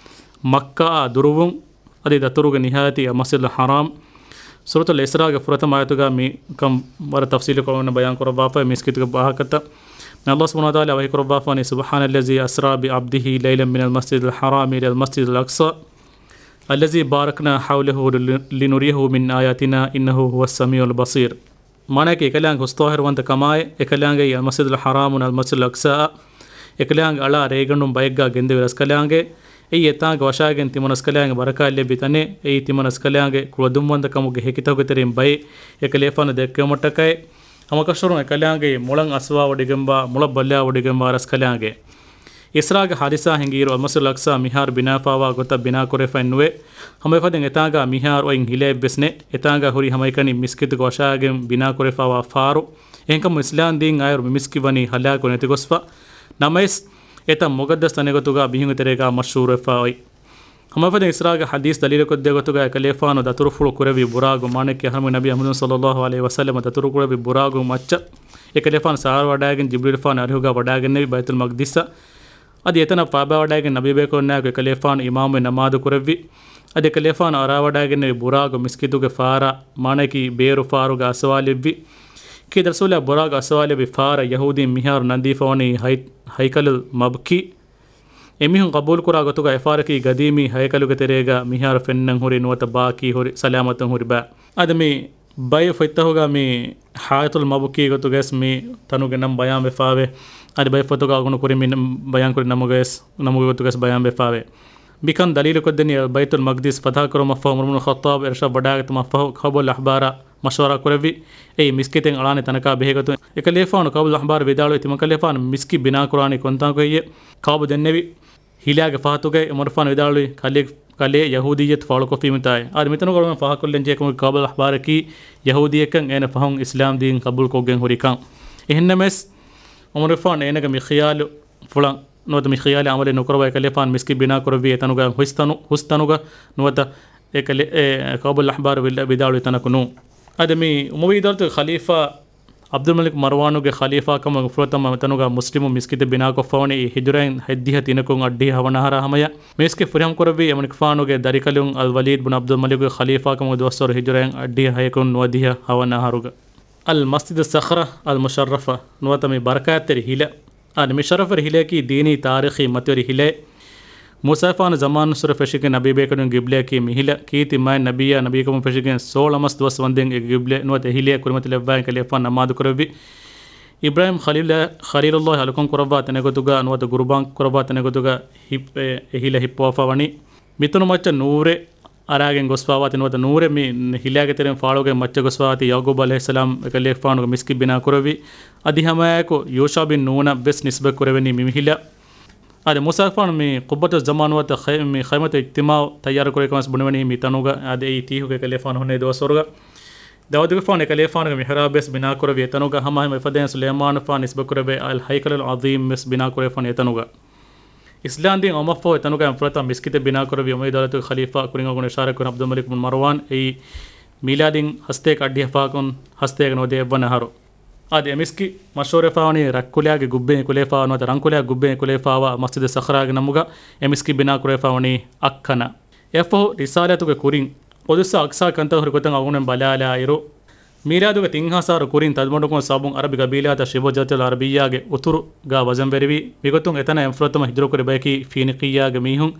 މައްކާއާ ދުރުވުން އަދި ދަތުރުގެ ނިހާޔަތީ މަސްޖިދުލް ޙަރާމް. ސޫރަތުލް އިސްރާގެ ފުރަތަމަ އާޔަތުގަ މިކަން ވަރަށް ތަފްސީލުކޮށް އޮންނަ ބަޔާން ކުރައްވާފައި މިސްކިތުގެ ވާހަކަތައް. މި ﷲ ސުބްޙާނަހޫ ވަތަޢާލާ ވަޙީ ކުރައްވާފަވަނީ، سبحان الذي أسرى بعبده ليلا من المسجد الحرام إلى المسجد الأقصى الذي باركنا حوله لنريه من آياتنا إنه هو السميع البصير. މާނައަކީ، އެކަލާނގެ ހުސްޠާހިރުވަންތަ ކަމާއި، އެކަލާނގެއީ އަލްމަސްޖިދުލް ޙަރާމުން އަލްމަސްޖިދުލް އަޤްޞާއަށް، އެކަލާނގެ އަޅާ ރޭގަނޑުން ބައެއްގާ ގެންދެވި ރަސްކަލާނގެ، އެއީ އެތާނގަ ވަށާގެން ތިމަން ރަސްކަލާނގެ ބަރަކާތް ލެއްވި ތަނެއް، އެއީ ތިމަން ރަސްކަލާނގެ ކުޅަދުންވަންތަ ކަމުގެ ހެކިތަކުގެ ތެރެއިން ބައެއް އެކަލޭފާނު ދެއްކެވުމަށްޓަކައި، ހަމަކަށަވަރުން އެކަލާނގެ މޮޅަށް އަސްވާވޮޑިގެންވާ، މޮޅަށް ބަލާވޮޑިގެންވާ ރަސްކަލާނގެ. އިސްރާގެ ޙާދިސާ ހިނގިއިރު އަލްމަސްޖިދުލް އަޤްޞާ މިހާރު ބިނާވެފައިވާ ގޮތަށް ބިނާކުރެވިފައެއް ނުވޭ. ހަމައެފަދައިން އެތާނގަ މިހާރު އޮތް ހިލައެއްވެސް ނެތް. އެތާނގަ ހުރީ ހަމައެކަނި މިސްކިތުގެ ވަށާގެން ބިނާކުރެވިފައިވާ ފާރު. އެހެންކަމުން އިސްލާމް ދީން އައިއިރު މި މިސްކިތް ވަނީ ހަލާކު ނެތިގޮސްފަ. ނަމަވެސް، އެތައް މުޤައްދަސް ތަނެއް ގޮތުގަ މީހުންގެ ތެރޭގަ މަޝްހޫރުވެފަ އޮތް. ހަމައެފަދައިން އިސްރާގެ ޙަދީޘް ދަލީލުކޮށްދޭ ގޮތުގަ އެކަލޭފާނު ދަތުރުފުޅު ކުރެއްވި ބުރާގު، މާނައަކީ އަހަރުމެން ނަބީ މުޙައްމަދު ޞައްލައްލާހު ޢަލައިހި ވަސައްލަމަ ދަތުރު ކުރެއްވި ބުރާގު މައްޗަށް އެކަލޭފާނު ސަވާރުވަޑައިގެން ޖިބްރީލްފާނު އަރިހުގަ ވަޑައިގެންނެވި ބައިތުލް މަޤްދިސަށް. އަދި އެތަނަށް ފާބާވަޑައިގެން ނަބީބަޔަކު އޮންނާއެކު އެކަލޭފާނު އިމާމުވެ ނަމާދު ކުރެއްވި. އަދި އެކަލޭފާނު އަރާވަޑައިގެންނެވި ބުރާގު މިސްކިތުގެ ފާރަށް، މާނައަކީ ބޭރު ފާރުގަ އަސްވާލެއްވި. ކީ ދަރަސޫލާ ބުރާގު އަސްވާލެއްވި ފާރަށް ޔަހޫދީން މިހާރު ނަންދީފަވަނީ ހައި-، ހައިކަލުލް މަބްކީ. އެމީހުން ޤަބޫލުކުރާ ގޮތުގަ އެފާރަކީ ގަދީމީ ހައިކަލުގެ ތެރޭގަ މިހާރު ފެންނަން ހުރި ނުވަތަ ބާކީ ހުރި ސަލާމަތުން ހުރި ބައެއް. އަދި މި ބައެއް ފޮތްތަކުގަ މި ހައިތުލް މަބުކީ ގޮތުގަސް މި ތަނުގެ ނަން ބަޔާންވެފާވޭ. އަދި ބައެއް ފޮތުގަ އަޅުގަނޑު ކުރިން މި ނަން ބަޔާންކުރި ނަމުގަސް، ނަމުގެ ގޮތުގަސް ބަޔާންވެފާވޭ. މިކަން ދަލީލުކޮށްދެނީ ބައިތުލް މަޤްދިސް ފަތަޙަކުރުމަށްފަހު ޢުމަރު ބުނުލް ޚައްޠާބް އެރަށަށް ވަޑާގަތުމަށްފަހު ކަޢުބުލް އަޙްބާރަށް މަޝްވަރާ ކުރެއްވި. އެއީ މިސްކިތެއް އަޅާނެ ތަނަކާ ބެހޭގޮތުން. އެކަލޭފާނު ކަޢުބުލް އަޙްބާރަށް ވިދާޅުވި، ތިމަންކަލޭފާނު މިސްކިތް ބިނާކުރާނީ ކޮންތާކު ހެއްޔޭ؟ ކަޢުބު ދެންނެވި، ހިލާގެ ފަހަތުގައި ޢުމަރުފާނު ވިދާޅުވި، ކަލޭ، ކަލޭ ޔަހޫދިއްޔަތު ފާޅުކޮށްފީމުތާއި. އާދެ، މިތަނުގަ އަޅުގަނޑު ފާހަގަކޮށްލަންޖެހޭ ކަމަކީ ކަޢުބުލް އަޙްބާރަކީ ޔަހޫދީއެއްކަން އޭނަ ފަހުން އިސްލާމް ދީން ޤަބޫލުކޮށްގެން ހުރިކަން. އެހެންނަމަވެސް، ޢުމަރުފާނު އޭނަގެ މި ޚިޔާލު ފުޅަށް ނުވަތަ މި ޚިޔާލަށް ޢަމަލެއް ނުކުރައްވާ އެކަލޭފާނު މިސްކިތް ބިނާކުރެއްވީ އެތަނުގަ ހުސްތަނު، ހުސްތަނުގަ ނުވަތަ އެކަލޭ، އެ، ކަޢުބުލް އަޙްބާރު ވި-، ވިދާޅުވި ތަނަކު ނޫން. އަދި މި އުމަވީ އިދާރަތުގެ ޚަލީފާ ޢަބްދުލް މަލިކް މަރުވާނުގެ ޚަލީފާކަމުގެ ފުރަތަމަ މިތަނުގަ މުސްލިމު މިސްކިތެއް ބިނާކޮށްފަވަނީ ހިޖުރައިން ހަތްދިހަ ތިނަކުން އަށްޑިހަ ހަވަނަ އަހަރާ ހަމަޔަށް. މިސްކިތް ފުރިހަމަކުރެއްވީ އެމަނިކުފާނުގެ ދަރިކަލުން އަލްވަލީދު ބުން ޢަބްދުލް މަލިކުގެ ޚަލީފާކަމުގެ ދުވަސްވަރު ހިޖުރައިން އަށްޑިހަ ހައެކުން ނުވަދިހަ ހަވަނަ އަހަރުގަ. އަލް މަސްޖިދު ސަޚްރަ އަލް މުޝައްރަފަ ނުވަތަ މި ބަރަކާތްތެރި ހިލަ. އާދެ، މި ޝަރަފުވެރި ހިލައަކީ ދީނީ ތާރީޚީ މަތިވެރި ހިލައެއް. މޫސާފާނު ޒަމާނުއްސުރެ ފެށިގެން ނަބީބޭކަލުން ގިބްލަޔަކީ މި ހިލަ. ކީރިތި މާތް ނަބިއްޔާ ނަބީކަމުން ފެށިގެން ސޯޅަ މަސް ދުވަސް ވަންދެން އެ ގިބްލަ ނުވަތަ އެ ހިލަޔަށް ކުރިމަތިލައްވާ އެކަލޭފާނު ނަމާދު ކުރެއްވި. އިބްރާހީމް ޚަލީލާ، ޚަލީލުﷲ އަލުކަން ކުރައްވާ ތަނެއް ގޮތުގަ ނުވަތަ ގުރުބާން ކުރައްވާ ތަނެއް ގޮތުގަ ހި-، އެ، އެ ހިލަ ހިއްޕަވާފަ ވަނީ. މިތަނު މައްޗަށް ނޫރެއް އަރާގެން ގޮސްފާވާތީ ނުވަތަ ނޫރެއް މި ހިލާގެ ތެރެއިން ފާޅުވެގެން މައްޗަށް ގޮސްފާވާތީ ޔަޢުޤޫބް ޢަލައިހިއްސަލާމް އެކަލޭގެފާނުގެ މިސްކިތް ބިނާ ކުރެއްވި. އަދި ހަމައެކު ޔޫޝާ ބިން ނޫނަށް ވެސް ނިސްބަތް ކުރެވެނީ މި ހިލަ. އާދެ، މޫސާގެފާނު މި ޤުއްބަތު ޒަމާން ނުވަތަ ޚައި-، މި ޚައިމަތު އިޖްތިމާޢު ތައްޔާރު ކުރެވި ކަމަށް ބުނެވެނީ މި ތަނުގަ. އާދެ، އެއީ ތީހުގެ އެކަލޭގެފާނު ހުންނެވި ދުވަސްވަރުގަ. ދާވޫދުގެފާނު އެކަލޭގެފާނުގެ މިޙްރާބް ވެސް ބިނާ ކުރެއްވި އެތަނުގަ. ހަމަ އެފަދައިން ސުލައިމާނުގެފާނު ނިސްބަތް ކުރެވޭ އަލް ހައިކަލުލް ޢަޒީމް ވެސް ބިނާ ކުރެވިފަ ވަނީ އެތަނުގަ. އިސްލާމްދީން އައުމަށްފަހު އެތަނުގަ ފުރަތަމަ މިސްކިތެއް ބިނާކުރެއްވި އުމަވިއްޔަ ދައުލަތުގެ ޚަލީފާ ކުރިން އަޅުގަނޑު އިޝާރާތްކުރި ޢަބްދުލް މަލިކް ބިން މަރުވާން، އެއީ މީލާދީން ހަސަތޭކަ އަށްޑިހަ ފަހަކުން ހަސަތޭކަ ނުވަދިހަ އެއްވަނަ އަހަރު. އަދި އެ މިސްކިތް މަޝްހޫރުވެފަ ވަނީ ރަތްކުލައިގެ ގުއްބެއިން ކުލެވިފަ ނުވަތަ ރަންކުލައިގެ ގުއްބެއިން ކުލެވިފަވާ މަސްޖިދު ސަޚްރާގެ ނަމުގަ އެ މިސްކިތް ބިނާކުރެވިފަ ވަނީ އަށް ކަނަ. އެއަށްފަހު ރިސާލަތުގެ ކުރިން ޤުދުސްއާ އަޤްޞާ ކަންތައް ހުރި ގޮތަށް އަޅުގަނޑުމެން ބަލާލާއިރު، މީލާދުގެ ތިން ހާސާރު ކުރިން ތަދުމަޑުކުން ސަބަބުން ޢަރަބި ގަބީލާތައް ޝިބު ޖަޒީރަތުލް ޢަރަބިއްޔާގެ އުތުރުގަ ވަޒަންވެރިވި. މިގޮތުން އެތަނަށް އެންފުރަތަމަ ހިޖުރަކުރި ބަޔަކީ ފީނިޤިއްޔާގެ މީހުން.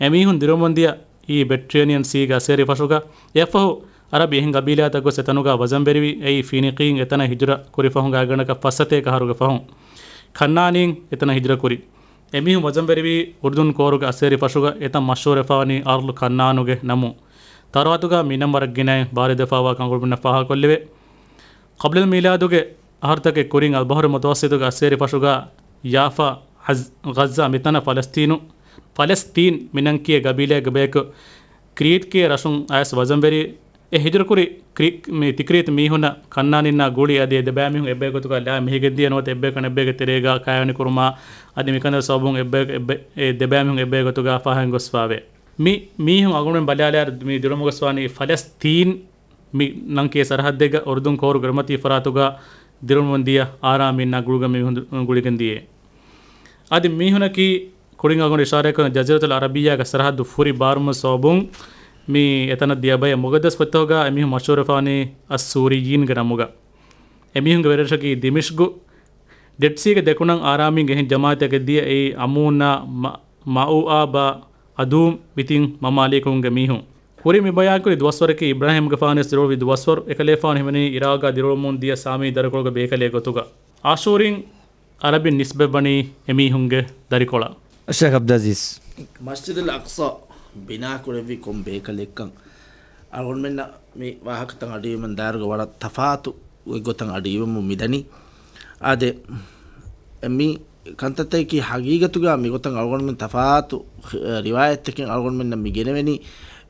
އެމީހުން ދިރުމުންދިޔަ އީ މެޑިޓްރޭނިއަން ސީގެ އައްސޭރި ފަށުގަ. އެއަށްފަހު ޢަރަބި އެހެން ގަބީލާތައް ގޮސް އެތަނުގަ ވަޒަންވެރިވި. އެއީ ފީނިޤީން އެތަނަށް ހިޖުރަ ކުރި ފަހުގަ އަގަނޑަކަށް ފައްސަތޭކަ އަހަރުގެ ފަހުން. ކަންޢާނީން އެތަނަށް ހިޖުރަ ކުރި. އެމީހުން ވަޒަންވެރިވީ އުރުދުން ކޯރުގެ އައްސޭރި ފަށުގަ އެތަން މަޝްހޫރުވެފަވަނީ އަރްޟު ކަންޢާނުގެ ނަމުން. ތައުރާތުގަ މި ނަން ވަރަށް ގިނައިން ވާރިދުވެފަވާ ކަން އަޅުގަނޑުމެންނަށް ފާހަގަކޮށްލެވޭ. ޤަބްލަލް މީލާދުގެ އަހަރުތަކެއް ކުރިން އަލްބަހްރު މުތަވައްސިޠުގެ އައްސޭރި ފަށުގަ ޔާފާ، ޣައްޒް-، ޣައްޒާ މިތަނަށް ފަލަސްތީނު، ފަލަސްތީން މި ނަން ކިޔޭ ގަބީލާއެއްގެ ބަޔަކު ކްރީޓް ކިޔޭ ރަށުން އައިސް ވަޒަންވެރި. އެ ހިޖުރަ ކުރި ކްރީ-، މި ތިކްރީތު މީހުންނަށް ކަންނާނިންނާ ގުޅި އަދި އެ ދެބައިމީހުން އެއްބައި ގޮތުގަ ލާ މިހިގެންދިޔަ ނުވަތަ އެއްބަޔަކު އަނެއްބައިގެ ތެރޭގަ ކާވެނި ކުރުމާ އަދި މިކަންތައް ސަބަބުން އެއްބައި-، އެއްބައި-، އެ ދެބައިމީހުން އެއްބައި ގޮތުގަ ފާހަގަ ގޮސްފާވޭ. މި މީހުން އަޅުގަނޑުމެން ބަލާލާއިރު މި ދިރުމަށް ގޮސްފަވަނީ ފަލަސްތީން މި ނަން ކިޔޭ ސަރަހައްދެއްގަ އުރުދުން ކޯރު ގެރުމަތީ ފަރާތުގަ ދިރުމުން ދިޔަ އާރާމީންނާ ގުޅުގެ މީހުން ގުޅިގެން ދިޔައީ. އަދި މީހުނަކީ ކުރިން އަޅުގަނޑު އިޝާރާތްކުރަން ޖަޒީރަތުލް ޢަރަބިއްޔާގެ ސަރަހައްދު ފުރި ބާރުމު ސަބަބުން މި އެތަނަށް ދިޔަ ބައެއް މުގައްދަސް ފޮތްތަކުގަ އެމީހުން މަޝްހޫރުވެފަވަނީ އައްސޫރިއްޔީންގެ ނަމުގަ. އެމީހުންގެ ވެރިރަށަކީ ދިމިޝްގު. ޑެޑް ސީގެ ދެކުނަށް އާރާމީންގެ އެހެން ޖަމާޢަތެއް ދިޔަ އެއީ އަމޫނާ، މަ-، މައުއާބާ، އަދޫމް މި ތިން މަމާލީކުންގެ މީހުން. ކުރިން މި ބަޔާންކުރި ދުވަސްވަރަކީ އިބްރާހީމްގެފާނުވެސް ދިރިއުޅުއްވި ދުވަސްވަރު. އެކަލޭފާނު ހިމެނީ ޢިރާޤާ ދިރިއުޅުމުން ދިޔަ ސާމީ ދަރިކޮޅުގެ ބޭކަލެއް ގޮތުގަ. އާޝޫރީން ޢަރަބިން ނިސްބަތްވަނީ އެމީހުންގެ ދަރިކޮޅަށް. ޝޭޚް ޢަބްދުލް ޢަޒީޒް. މަސްޖިދުލް އަޤްޞާ ބިނާކުރެއްވީ ކޮން ބޭކަލެއްކަން އަޅުގަނޑުމެންނަށް މި ވާހަކަތައް އަޑުއިވުމުން ދާއިރުގަ ވަރަށް ތަފާތު އޮތް ގޮތަށް އަޑުއިވެމުން މިދަނީ. އާދެ، މި ކަންތައްތަކަކީ ހަގީގަތުގަ މިގޮތަށް އަޅުގަނޑުމެން ތަފާތު ރިވާޔަތްތަކެއް އަޅުގަނޑުމެންނަށް މި ގެނެވެނީ.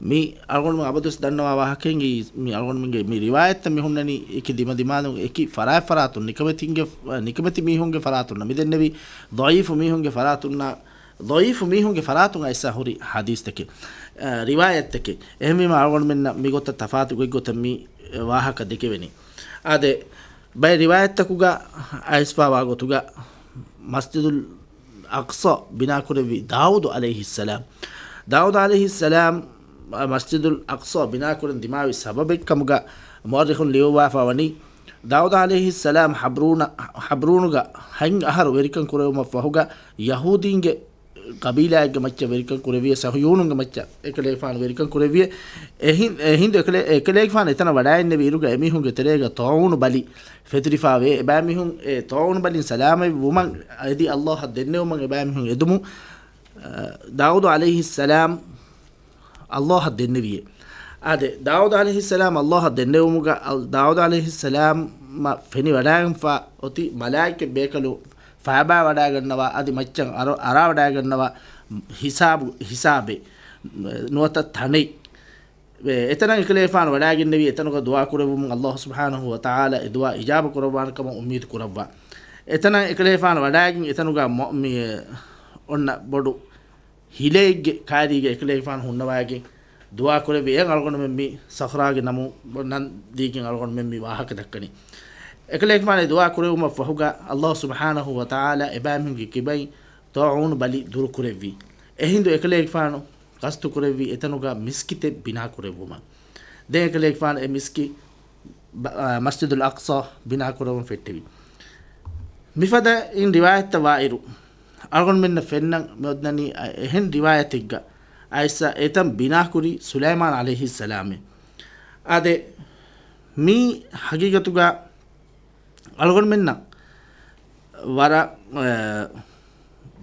މި އަޅުގަނޑުމެން އަބަދުވެސް ދަންނަވާ ވާހަކައިން މި އަޅުގަނޑުމެންގެ މި ރިވާޔަތްތައް މި ހުންނަނީ އެކި ދިމަދިމާލުން އެކި ފަރާތް ފަރާތުން ނިކަމެތިންގެ، ނިކަމެތި މީހުންގެ ފަރާތުންނަށް މިދެންނެވީ ޟަޢީފު މީހުންގެ ފަރާތުންނަށް، ޟަޢީފު މީހުންގެ ފަރާތުން އައިސް ހުރި ޙަދީޘްތަކެއް، އަ، ރިވާޔަތްތަކެއް. އެހެންވީމަ އަޅުގަނޑުމެންނަށް މިގޮތަށް ތަފާތު ގޮތްގޮތަށް މި ވާހަކަ ދެކެވެނީ. އާދެ، ބައެއް ރިވާޔަތްތަކުގަ އައިސްފާވާ ގޮތުގަ މަސްޖިދުލް އަޤްޞާ ބިނާކުރެއްވި ދާވޫދު ޢަލައިހިއްސަލާމް. ދާވޫދު ޢަލައިހިއްސަލާމް މަސްޖިދުލް އަޤްޞާ ބިނާކުރަން ދިމާވި ސަބަބެއްކަމުގަ މުއައްރިޚުން ލިޔުއްވާފަ ވަނީ، ދާވޫދު ޢަލައިހިއްސަލާމް ޙަބްރޫނަ-، ޙަބްރޫނުގަ ހަތް އަހަރު ވެރިކަން ކުރެވުމަށްފަހުގަ ޔަހޫދީންގެ ގަބީލާއެއްގެ މައްޗަށް ވެރިކަން ކުރެއްވިޔޭ، ޞަހިޔޫނުންގެ މައްޗަށް އެކަލޭގެފާނު ވެރިކަން ކުރެއްވިޔޭ. އެހި-، އެހިނދު އެކަލޭ-، އެކަލޭގެފާނު އެތަނަށް ވަޑައިންނެވި އިރުގަ އެމީހުންގެ ތެރޭގަ ޠާޢޫނު ބަލި ފެތުރިފާވޭ. އެބައިމީހުން އެ ޠާޢޫނު ބަލިން ސަލާމަތް ވުމަށް އަދި ﷲ އަށް ދެންނެވުމަށް އެބައިމީހުން އެދުމުން، އަ، ދާވޫދު ޢަލައިހިއްސަލާމް ﷲ އަށް ދެންނެވިޔޭ. އާދެ، ދާވޫދު ޢަލައިހިއްސަލާމް ﷲ އަށް ދެންނެވުމުގަ، އަލް-، ދާވޫދު ޢަލައިހިއްސަލާމަށް ފެނިވަޑައިގެންފާ އޮތީ މަލާއިކަތް ބޭކަލުން ފައިބާވަޑައިގަންނަވާ، އަދި މައްޗަށް އަރަ-، އަރާވަޑައިގަންނަވާ ހިސާބު، ހިސާބެއް ނުވަތަ ތަނެއް. އެ-، އެތަނަށް އެކަލޭގެފާނު ވަޑައިގެންނެވީ، އެތަނުގަ ދުޢާ ކުރެއްވުމުން ﷲ ސުބްޙާނަހޫ ވަތަޢާލާ އެ ދުޢާ އިޖާބަ ކުރައްވާނެ ކަމަށް އުއްމީދު ކުރައްވާ. އެތަނަށް އެކަލޭގެފާނު ވަޑައިގެން އެތަނުގަ މޮ-، މި-، އޮންނަ ބޮޑު ހިލައެއްގެ ކާރީގަ އެކަލޭގެފާނު ހުންނަވައިގެން ދުޢާ ކުރެއްވި. އެއަށް އަޅުގަނޑުމެން މި ޞަޚްރާގެ ނަމު ނަން ދީގެން އަޅުގަނޑުމެން މި ވާހަކަ ދައްކަނީ. އެކަލޭގެފާނު އެ ދުޢާ ކުރެވުމަށް ފަހުގަ، ﷲ ސުބްޙާނަހޫ ވަތަޢާލާ އެބައިމީހުންގެ ކިބައިން ޠާޢޫނު ބަލި ދުރުކުރެއްވި. އެހިނދު އެކަލޭގެފާނު ޤަޞްދުކުރެއްވި އެތަނުގަ މިސްކިތެއް ބިނާކުރެއްވުމަށް. ދެން އެކަލޭގެފާނު އެ މިސްކި-، ބަ-، އާ، މަސްޖިދުލް އަޤްޞާ ބިނާކުރައްވަން ފެއްޓެވި. މިފަދައިން ރިވާޔަތްތައް ވާއިރު، އަޅުގަނޑުމެންނަށް ފެންނަން މިއޮތް ދަނީ އެހެން ރިވާޔަތެއްގަ، އައިސް އެތަން ބިނާކުރީ ސުލައިމާނު ޢަލައިހިއްސަލާމޭ. އާދެ، މީ ހަގީގަތުގަ އަޅުގަނޑުމެންނަށް ވަރަށް، އަ،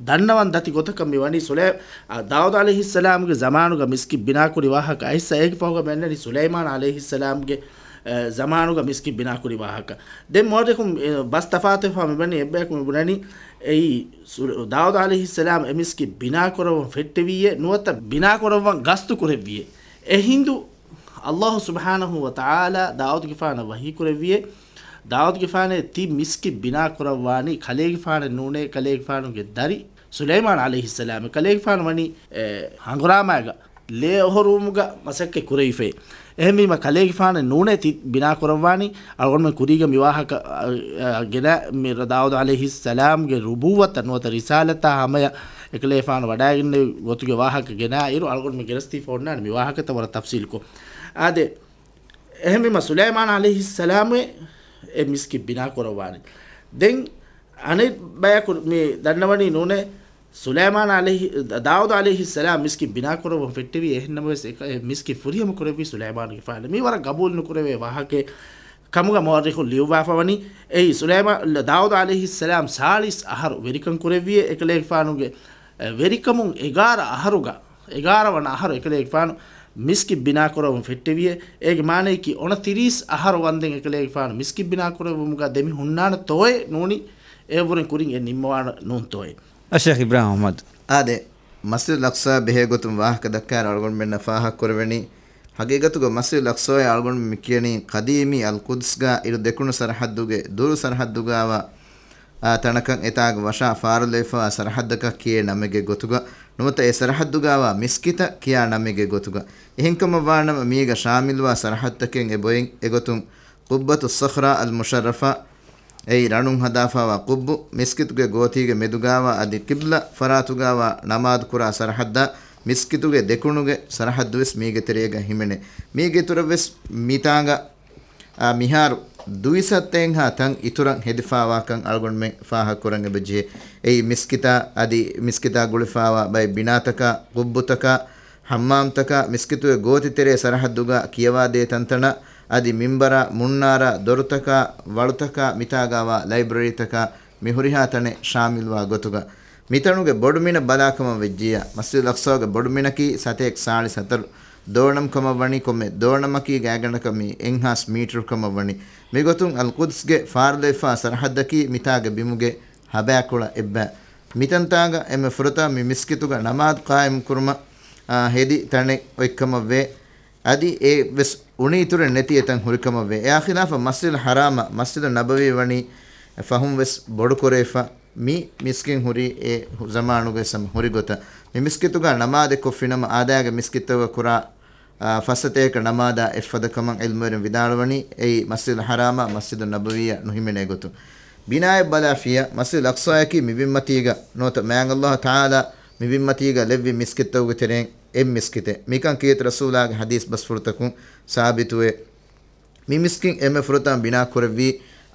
ދަންނަވަން ދަތި ގޮތަކަށް މި ވަނީ ސުލައި-، އަ، ދާއޫދު ޢަލައިހިއްސަލާމްގެ ޒަމާނުގަ މިސްކިތް ބިނާކުރި ވާހަކަ އައިސް އޭގެ ފަހުގަ މި އަންނަނީ ސުލައިމާނު ޢަލައިހިއްސަލާމްގެ، އަ، ޒަމާނުގަ މިސްކިތް ބިނާކުރި ވާހަކަ. ދެން މުއައްރިޚުން، އެ، ބަސް ތަފާތުވެފަ މި ވަނީ އެއްބަޔަކު މި ބުނަނީ އެއީ ސު-، ދާއޫދު ޢަލައިހިއްސަލާމް އެ މިސްކިތް ބިނާކުރައްވަން ފެއްޓެވިއޭ ނުވަތަ ބިނާކުރައްވަން ގަސްތު ކުރެއްވިއޭ. އެހިނދު ﷲ ސުބްޙާނަހޫ ވަތަޢާލާ ދާއޫދުގެފާނަށް ވަޙީ ކުރެއްވިއޭ، ދާއޫދުގެފާނޭ ތި މިސްކިތް ބިނާކުރައްވާނީ ކަލޭގެފާނެއް ނޫނޭ، ކަލޭގެފާނުގެ ދަރި ސުލައިމާނު ޢަލައިހިއްސަލާމޭ. ކަލޭގެފާނު ވަނީ، އެ، ހަނގުރާމައިގަ ލޭ އޮހޮރުވުމުގަ މަސައްކަތް ކުރެވިފައި. އެހެންވީމަ ކަލޭގެފާނެއް ނޫނޭ ތި ބިނާކުރައްވާނީ. އަޅުގަނޑުމެން ކުރީގަ މި ވާހަކަ، އަ، އަ، ގެނަ މި ދާއޫދު ޢަލައިހިއްސަލާމްގެ ރުބޫވަތަށް ނުވަތަ ރިސާލަތާ ހަމަޔަށް އެކަލޭފާނު ވަޑައިގެންނެވި ގޮތުގެ ވާހަކަ ގެނާ އިރު އަޅުގަނޑުމެން ގެނެސްދީފަ އޮންނާނެ މި ވާހަކަތައް ވަރަށް ތަފްސީލުކޮށް. އާދެ، އެހެންވީމަ ސުލައިމާނު ޢަލައިހިއްސަލާމު އެ މިސްކިތް ބިނާކުރައްވާނެ. ދެން އަނެއް ބަޔަކު މި ދަންނަވަނީ ނޫނޭ، ސުލައިމާނު ޢަލައިހި-، ދާއޫދު ޢަލައިހިއްސަލާމް މިސްކިތް ބިނާކުރައްވަން ފެއްޓެވީ، އެހެންނަމަވެސް އެ މިސްކިތް ފުރިހަމަ ކުރެއްވީ ސުލައިމާނުގެފާނު. މީ ވަރަށް ގަބޫލު ނުކުރެވޭ ވާހަކައެއް ކަމުގަ މުއައްރިޚުން ލިޔުއްވާފަ ވަނީ. އެއީ ސުލައިމާ-، ދާއޫދު ޢަލައިހިއްސަލާމް ސާޅީސް އަހަރު ވެރިކަން ކުރެއްވިއޭ، އެކަލޭގެފާނުގެ އެ ވެރިކަމުން އެގާރަ އަހަރުގަ، އެގާރަ ވަނަ އަހަރު އެކަލޭގެފާނު މިސްކިތް ބިނާކުރައްވަން ފެއްޓެވިއޭ. އޭގެ މާނަޔަކީ އޮނަތިރީސް އަހަރު ވަންދެން އެކަލޭގެފާނު މިސްކިތް ބިނާކުރެއްވުމުގަ ދެމި ހުންނާނެ ތޯއޭ ނޫނީ، އެއަށްވުރެން ކުރިން އެ ނިންމަވާނެ ނޫން ތޯއޭ. އައްޝޭޚް އިބްރާހިމް އަޙްމަދު. އާދެ، މަސްޖިދުލް އަޤްޞާ ބެހޭ ގޮތުން ވާހަކަ ދައްކާއިރު އަޅުގަނޑުމެންނަށް ފާހަގަ ކުރެވެނީ، ހަގީގަތުގަ މަސްޖިދުލް އަޤްޞާއޭ އަޅުގަނޑުމެން މި ކިޔަނީ ޤަދީމީ އަލްޤުދްސްގަ އިރު ދެކުނު ސަރަޙައްދުގެ ދުރު ސަރަޙައްދުގަވާ އާ، ތަނަކަށް އެތާގަ ވަށާ ފާރުލެވިފަވާ ސަރަޙައްދަކަށް ކިޔޭ ނަމެއްގެ ގޮތުގަ ނުވަތަ އެ ސަރަޙައްދުގަވާ މިސްކިތަށް ކިޔާ ނަމެއްގެ ގޮތުގަ. އެހެންކަމަށްވާނަމަ މީގަ ޝާމިލްވާ ސަރަޙައްދުތަކެއް އެބައޮތް އެގޮތުން ޤުއްބަތުއްޞަޚްރާ އަލްމުޝައްރަފާ، އެއީ ރަނުން ހަދާފަވާ ޤުއްބު، މިސްކިތުގެ ގޯތީގެ މެދުގަވާ އަދި ޤިބްލަ ފަރާތުގަވާ ނަމާދު ކުރާ ސަރަޙައްދާ، މިސްކިތުގެ ދެކުނުގެ ސަރަޙައްދުވެސް މީގެ ތެރޭގަ ހިމެނޭ. މީގެ އިތުރަށްވެސް މިތާނގަ އާ، މިހާރު ދުއިސައްތައެއްހާ ތަން އިތުރަށް ހެދިފާވާކަން އަޅުގަނޑުމެން ފާހަގަކުރަން އެބަޖެހޭ. އެއީ މިސްކިތާ އަދި މިސްކިތާ ގުޅިފާވާ ބައެއް ބިނާތަކާ، ޤުއްބުތަކާ، ޙައްމާމްތަކާ، މިސްކިތުގެ ގޯތިތެރޭ ސަރަޙައްދުގަ ކިޔަވާދޭ ތަންތަނާ، އަދި މިންބަރާ، މުންނާރާ، ދޮރުތަކާ، ވަޅުތަކާ، މިތާގަވާ ލައިބްރަރީތަކާ، މި ހުރިހާ ތަނެއް ޝާމިލްވާ ގޮތުގަ، މިތަނުގެ ބޮޑުމިނަށް ބަލާކަމަށް ވެއްޖިއްޔާ، މަސްޖިދުލް އަޤްޞާގެ ބޮޑުމިނަކީ ސަތޭކަ ސާޅީސް ހަތަރު ދޯނަމް ކަމަށް ވަނީ، ކޮންމެ ދޯނަމަކީ ގާތްގަނޑަކަށް މި އެއްހާސް މީޓަރު ކަމަށް ވަނީ. މިގޮތުން އަލްޤުދްސްގެ ފާރުލެވިފާ ސަރަޙައްދަކީ މިތާގެ ބިމުގެ ހަބާކޮޅަށް އެއްބަ. މިތަންތާގަ އެންމެ ފުރަތަމަ މި މިސްކިތުގަ ނަމާދު ޤާއިމް ކުރުމަށް، އާ، ހެދި ތަނެއް އޮތްކަމަށް ވޭ. އަދި އެ ވެސް އުނި އިތުރެއް ނެތި އެތަން ހުރިކަމަށް ވޭ. އެއާ ޚިލާފަށް މަސްޖިދުލް ޙަރާމާ މަސްޖިދު ނަބަވީ ވަނީ ފަހުން ވެސް ބޮޑުކުރެވިފަ. މި މިސްކިތް ހުރީ އެ ޒަމާނުގަ ހުރި ގޮތަށް. މި މިސްކިތުގަ ނަމާދެއް ކޮށްފިނަމަ އާދައިގެ މިސްކިތްތަކުގަ ކުރާ، އާ، ފައްސަތޭކަ ނަމާދާ އެއްފަދަ ކަމަށް ޢިލްމުވެރިން ވިދާޅުވަނީ އެއީ މަސްޖިދުލް ޙަރާމާ މަސްޖިދު ނަބަވީއަށް ނުހިމެނޭ ގޮތުން. ބިނާއެއް ބަލާފިޔަ، މަސްޖިދުލް އަޤްޞާއަކީ މި ބިންމަތީގަ ނުވަތަ މާތް ﷲ ތަޢާލާ މި ބިންމަތީގަ ލެއްވި މިސްކިތްތަކުގެ ތެރެއިން އެއް މިސްކިތެއް. މިކަން ކީރިތި ރަސޫލާގެ ޙަދީޘް ބަސްފުޅުތަކުން ސާބިތުވޭ. މި މިސްކިތް އެންމެ ފުރަތަމަ ބިނާ ކުރެއްވީ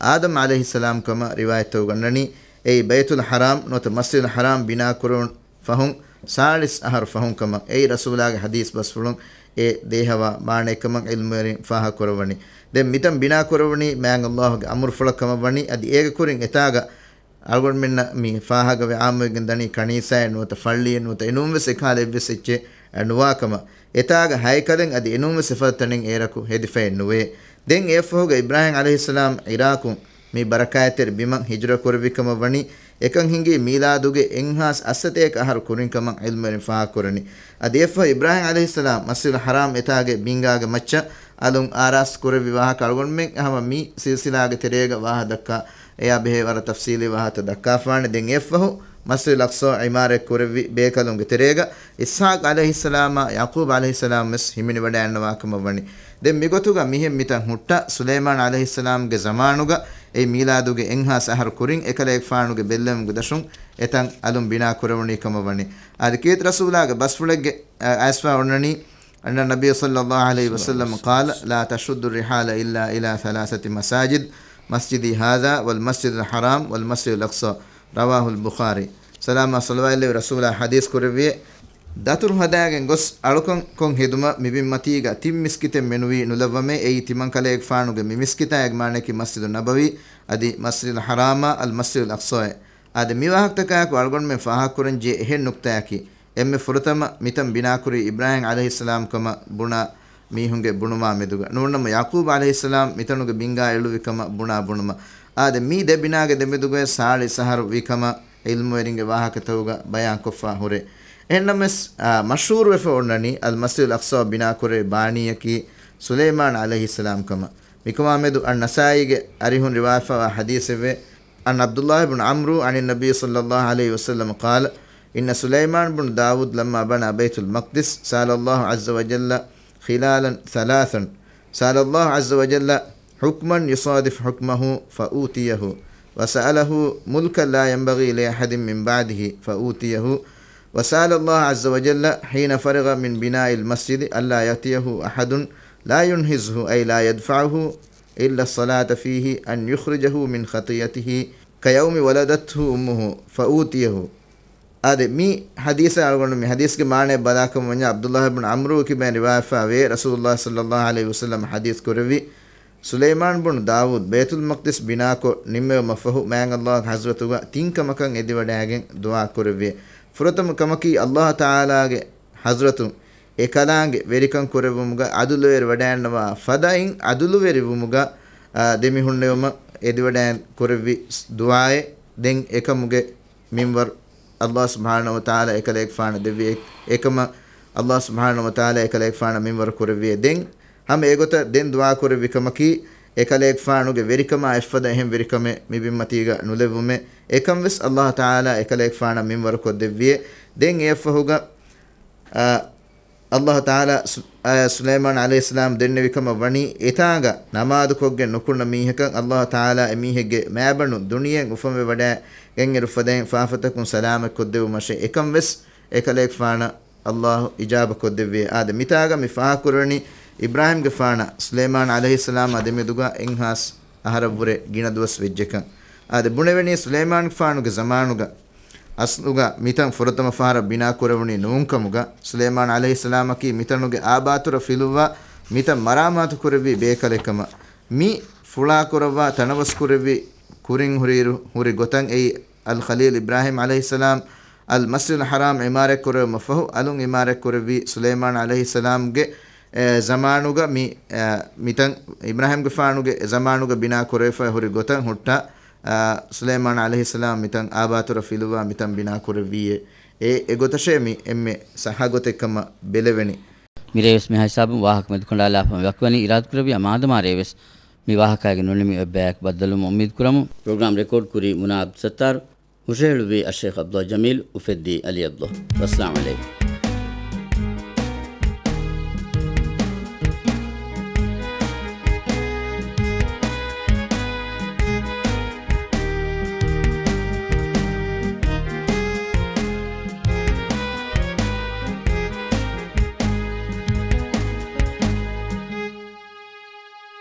އާދަމް ޢަލައިހިއްސަލާމް ކަމަށް ރިވާޔަތްތަކުގަ އަންނަނީ. އެއީ ބައިތުލް ޙަރާމް ނުވަތަ މަސްޖިދުލް ޙަރާމް ބިނާ ކުރުން ފަހުން ސާޅީސް އަހަރު ފަހުން ކަމަށް. އެއީ ރަސޫލާގެ ޙަދީޘް ބަސްފުޅުން އެ ދޭހަވާ މާނައެއް ކަމަށް ޢިލްމުވެރިން ފާހަގަ ކުރައްވަނީ. ދެން މިތަން ބިނާ ކުރެވުނީ މާތް ﷲ ގެ އަމުރުފުޅަށް ކަމަށް ވަނީ. އަދި އޭގެ ކުރިން އެތާގަ އަޅުގަނޑުމެންނަށް މި ފާހަގަވެ ޢާއްމުވެގެން ދަނީ ކަނީސާއެއް ނުވަތަ ފައްޅިއެއް ނުވަތަ އެނޫންވެސް އެކަހަލަ އެއްވެސް އެއްޗެއް ނުވާ ކަމަށް. އެތާގަ ހައިކަލެއް އަދި އެނޫންވެސް އެފަދަ ތަނެއް އޭރަކު ހެދިފައެއް ނުވޭ. ދެން އެއަށްފަހުގަ އިބްރާހީމް ޢަލައިހިއްސަލާމް ޢިރާޤުން މި ބަރަކާތްތެރި ބިމަށް ހިޖުރަ ކުރެއްވި ކަމަށް ވަނީ، އެކަން ހިނގީ މީލާދުގެ އެއްހާސް އަށްސަތޭކަ އަހަރު ކުރިން ކަމަށް ޢިލްމުވެރިން ފާހަގަކުރަނީ. އަދި އެއަށްފަހު އިބްރާހީމް ޢަލައިހިއްސަލާމް މަސްޖިދުލް ޙަރާމް އެތާގެ ބިންގާގެ މައްޗަށް އަލުން އާރާސްތު ކުރެއްވި ވާހަކަ އަޅުގަނޑުމެން ހަމަ މި ސިލްސިލާގެ ތެރޭގަ ވާހަ ދައްކާ އެޔާ ބެހޭ ވަރަށް ތަފްސީލީ ވާހަކަ ދައްކާފާނެ. ދެން އެއަށްފަހު މަސްޖިދުލް އަޤްޞާ ޢިމާރާތް ކުރެއްވި ބޭކަލުންގެ ތެރޭގަ އިސްޙާޤް ޢަލައިހިއްސަލާމާ ޔަޢުޤޫބް ޢަލައިހިއްސަލާމް ވެސް ހިމެނިވަޑައިގަންނަވާ ކަމަށް ވަނީ. ދެން މިގޮތުގަ މިހެން މިތަން ހުއްޓާ، ސުލައިމާން ޢަލައިހިއްސަލާމްގެ ޒަމާނުގަ، އެއީ މީލާދުގެ އެއްހާސް އަހަރު ކުރިން އެކަލޭގެފާނުގެ ބެއްލެވުމުގެ ދަށުން އެތަން އަލުން ބިނާ ކުރެވުނީ ކަމަށް ވަނީ. އާދެ، ކީރިތި ރަސޫލާގެ ބަސްފުޅެއްގެ، އަ، އައިސްފާ އޮންނަނީ، أن النبي صلى الله عليه وسلم قال: لا تشدوا الرحال إلا إلى ثلاثة مساجد، مسجدي هذا والمسجد الحرام والمسجد الأقصى. رواه البخاري. ސަލާމާ ޞަލަވާތްލެވި ރަސޫލާ ޙަދީޘް ކުރެއްވިއޭ، ދަތުރު ހަދާގެން ގޮސް އަޅުކަން ކޮށް ހެދުމަށް މިބިންމަތީގަ ތިން މިސްކިތެއް މެނުވީ ނުލައްވަމޭ. އެއީ ތިމަން ކަލޭގެފާނުގެ މި މިސްކިތާއެކު މާނައަކީ މަސްޖިދު ނަބަވީ އަދި މަސްޖިދުލް ޙަރާމާ އަލް މަސްޖިދުލް އަޤްޞާއޭ. އާދެ، މި ވާހަކަތަކާއެކު އަޅުގަނޑުމެން ފާހަގަކުރަންޖެހޭ އެހެން ނުކްތާއަކީ، އެންމެ ފުރަތަމަ މިތަން ބިނާކުރީ އިބްރާހީމް ޢަލައިހިއްސަލާމް ކަމަށް ބުނާ މީހުންގެ ބުނުމާ މެދުގަ. ނޫންނަމަ ޔަޢުޤޫބް ޢަލައިހިއްސަލާމް މިތަނުގެ ބިންގާ އެޅުއްވި ކަމަށް ބުނާ ބުނުމަށް. އާދެ، މި ދެ ބިނާގެ ދެމެދުގައި ސާޅީސް އަހަރު ވީ ކަމަށް ޢިލްމުވެރިންގެ ވާހަކަތަކުގަ ބަޔާންކޮށްފާ ހުރޭ. އެހެންނަމަވެސް، އާ، މަޝްހޫރުވެފަ އޮންނަނީ އަލް މަސްޖިދުލް އަޤްޞާ ބިނާކުރެވި ބާނީއަކީ ސުލައިމާން ޢަލައިހިއްސަލާމް ކަމަށް. މިކަމާމެދު އައްނަސާއީގެ އަރިހުން ރިވާޔަތްވާ ޙަދީޘެއްވޭ، عن عبد الله بن عمرو عن النبي صلى الله عليه وسلم قال: إن سليمان بن داود لما بنى بيت المقدس سأل الله عز وجل خلالا ثلاثا، سأل الله عز وجل حكما يصادف حكمه فأوتيه، وسأله ملكا لا ينبغي لأحد من بعده فأوتيه، وسأل الله عز وجل حين فرغ من بناء المسجد ألا يأتيه أحد لا ينهزه، أي لا يدفعه، إلا الصلاة فيه أن يخرجه من خطيته كيوم ولدته أمه فأوتيه. އާދެ، މި ޙަދީޘާ އަޅުގަނޑު މި ޙަދީޘްގެ މާނައަށް ބަލާކަމަށް ވަންޏާ، ޢަބްދުﷲ ބިން ޢަމްރު ކިބައިން ރިވާޔަތްވެފަ ވޭ، ރަސޫލުﷲ ޞައްލަﷲ ޢަލައިހި ވަސައްލަމަ ޙަދީޘް ކުރެއްވި، ސުލައިމާން ބުން ދާވޫދު ބައިތުލް މަޤްދިސް ބިނާކޮށް ނިންމެވުމަށްފަހު، މާތް ﷲ ގެ ޙަޟްރަތުގަ ތިން ކަމަކަށް އެދިވަޑައިގެން ދުޢާ ކުރެއްވި. ފުރަތަމަ ކަމަކީ، ﷲ ތަޢާލާގެ ޙަޟްރަތުން އެކަލާނގެ ވެރިކަން ކުރެއްވުމުގަ ޢަދުލުވެރި ވަޑައިގަންނަވާ ފަދައިން ޢަދުލުވެރިވުމުގަ، އާ، ދެމިހުންނެވުމަށް އެދިވަޑައިން ކުރެއްވި ދުޢާއެއް. ދެން އެކަމުގެ މިންވަރު ﷲ ސުބްޙާނަހޫ ވަތަޢާލާ އެކަލޭގެފާނަށް ދެއްވި އެ-، އެކަމަށް ﷲ ސުބްޙާނަހޫ ވަތަޢާލާ އެކަލޭގެފާނަށް މިންވަރު ކުރެއްވިއޭ. ދެން ހަމަ އެގޮތަށް ދެން ދުޢާ ކުރެއްވި ކަމަކީ، އެކަލޭގެފާނުގެ ވެރިކަމާ އެއްފަދަ އެހެން ވެރިކަމެއް މި ބިންމަތީގަ ނުލެއްވުމޭ. އެކަން ވެސް ﷲ ތަޢާލާ އެކަލޭގެފާނަށް މިންވަރު ކޮށްދެއްވިއޭ. ދެން އެއަށްފަހުގަ، އާ، ﷲ ތަޢާލާ ސު-، އާ، ސުލައިމާން ޢަލައިހިއްސަލާމް ދެންނެވި ކަމަށް ވަނީ، އެތާނގަ ނަމާދުކޮށްގެން ނުކުންނަ މީހަކަށް ﷲ ތަޢާލާ އެމީހެއްގެ މައިބަނޑުން ދުނިޔެއިން އުފަންވެވަޑައިގެންއިރު އުފަދައިން ފާފަތަކުން ސަލާމަތްކޮށްދެއްވުމަށޭ. އެކަން ވެސް އެކަލޭގެފާނަށް ﷲ އިޖާބަ ކޮށްދެއްވިއޭ. އާދެ، މިތާގަ މި ފާހަގަކުރެވެނީ އިބްރާހީމްގެފާނަށް ސުލައިމާން ޢަލައިހިއްސަލާމާ ދެމެދުގަ އެއްހާސް އަހަރަށްވުރެ ގިނަ ދުވަސް ވެއްޖެކަން. އާދެ، ބުނެވެނީ ސުލައިމާންގެފާނުގެ ޒަމާނުގަ އަސްލުގަ މިތަން ފުރަތަމަ ފަހަރަށް ބިނާ ކުރެވުނީ ނޫންކަމުގަ، ސުލައިމާން ޢަލައިހިއްސަލާމަކީ މިތަނުގެ އާބާތުރަ ފިލުއްވާ މިތަން މަރާމާތު ކުރެއްވި ބޭކަލެއް ކަމަށް. މި ފުޅާ ކުރައްވާ ތަނަވަސް ކުރެއްވި ކުރިން ހުރިއިރު ހުރި ގޮތަށް އެއީ އަލް ޚަލީލް އިބްރާހީމް ޢަލައިހިއްސަލާމް އަލް މަސްޖިދުލް ޙަރާމް ޢިމާރަތް ކުރެވުމަށްފަހު، އަލުން ޢިމާރަތް ކުރެއްވި ސުލައިމާން ޢަލައިހިއްސަލާމްގެ، އެ، ޒަމާނުގަ މި، އެ، މިތަން އިބްރާހީމްގެފާނުގެ ޒަމާނުގަ ބިނާ ކުރެވިފައި ހުރި ގޮތަށް ހުއްޓާ، އާ، ސުލައިމާން ޢަލައިހިއްސަލާމް މިތަން އާބާތުރަ ފިލުއްވާ މިތަން ބިނާ ކުރެއްވީއޭ. އެ، އެގޮތަށޭ މި އެންމެ ޞައްޙަ ގޮތެއް ކަމަށް ބެލެވެނީ. މިރޭވެސް މިހާ ހިސާބުން ވާހަކަ މެދުކޮނޑާލާފަ މި ވަކިވަނީ. އިރާދަކުރެއްވިޔާ މާދަމާ ރޭވެސް މި ވާހަކައިގެ ނުނިމި އޮތް ބަޔަކު ބައްދަލުވުމަށް އުއްމީދު ކުރަމުން. ޕްރޮގްރާމް ރެކޯޑް ކުރީ މުނާ ޢަބްދުލް ސައްތާރު، ހުށަހެޅުއްވީ އައްޝައިޚް ޢަބްދުﷲ ޖަމީލް، އުފެއްދީ ޢަލީ ޢަބްދުﷲ. ވައްސަލާމް ޢަލައިކުމް.